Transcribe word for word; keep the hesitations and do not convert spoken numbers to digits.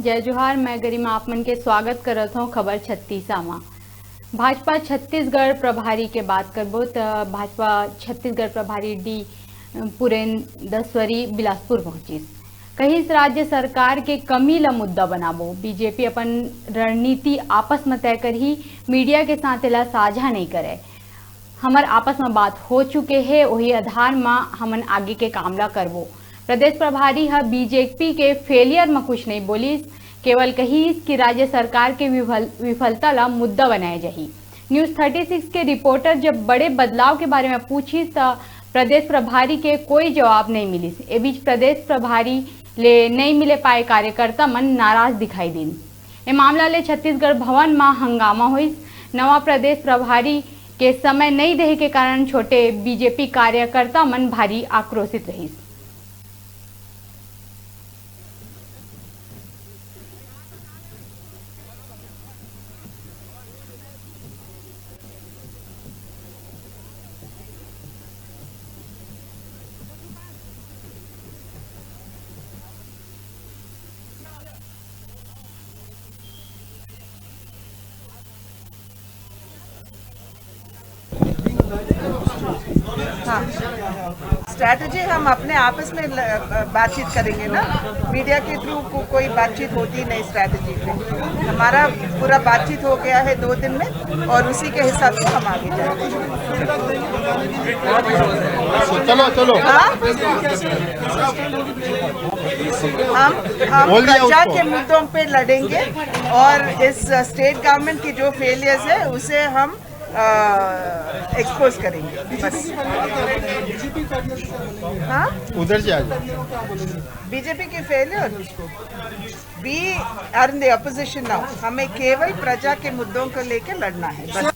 जय जोहार, मैं गरिमा आप मन के स्वागत करत हौं खबर छत्तीसा मा। भाजपा छत्तीसगढ़ प्रभारी के बात करबो त भाजपा छत्तीसगढ़ प्रभारी डी पुरेंदस्वरी बिलासपुर पहुंचिस। कहिस, राज्य सरकार के कमी ल मुद्दा बनाबो, बीजेपी अपन रणनीति आपस म तय करही, मीडिया के साथ एला साझा नइ करय। हमर आपस म बात हो चुके हे, ओही आधार म हमन आगे के काम ल करबो। प्रदेश प्रभारी ह बीजेपी के फेलियर म कुछ नइ बोलिस, केवल कहिस कि राज्य सरकार के विफल-, विफलता ल मुद्दा बनाए जाही। न्यूज़ थर्टी सिक्स के रिपोर्टर जब बड़े बदलाव के बारे म पूछिस, त प्रदेश प्रभारी के कोई जवाब नइ मिलिस। ए बीच प्रदेश प्रभारी ले नइ मिले पाए कार्यकर्ता मन नाराज दिखाई दिन। ए मामला ले छत्तीसगढ़ भवन म हंगामा होइस। नवा प्रदेश प्रभारी के समय नइ देहे के कारण छोटे बीजेपी कार्यकर्ता मन भारी आक्रोशित रहिस। हाँ, स्ट्रैटेजी हम अपने आपस में ल-, बातचीत करेंगे ना, मीडिया के थ्रू को, कोई बातचीत होती नहीं स्ट्रैटेजी पे। हमारा पूरा बातचीत हो गया है दो दिन में और उसी के हिसाब से हम आगे जाएंगे। चलो चलो। हाँ? हम हम प्रजा के मुद्दों पे लड़ेंगे और इस स्टेट गवर्नमेंट की जो फेलियर्स है उसे हम एक्सपोज करेंगे बस। हाँ, उधर से आ जाओ। बीजेपी के failure, we are in the opposition now. हमें केवल प्रजा के मुद्दों को लेकर लड़ना है बस।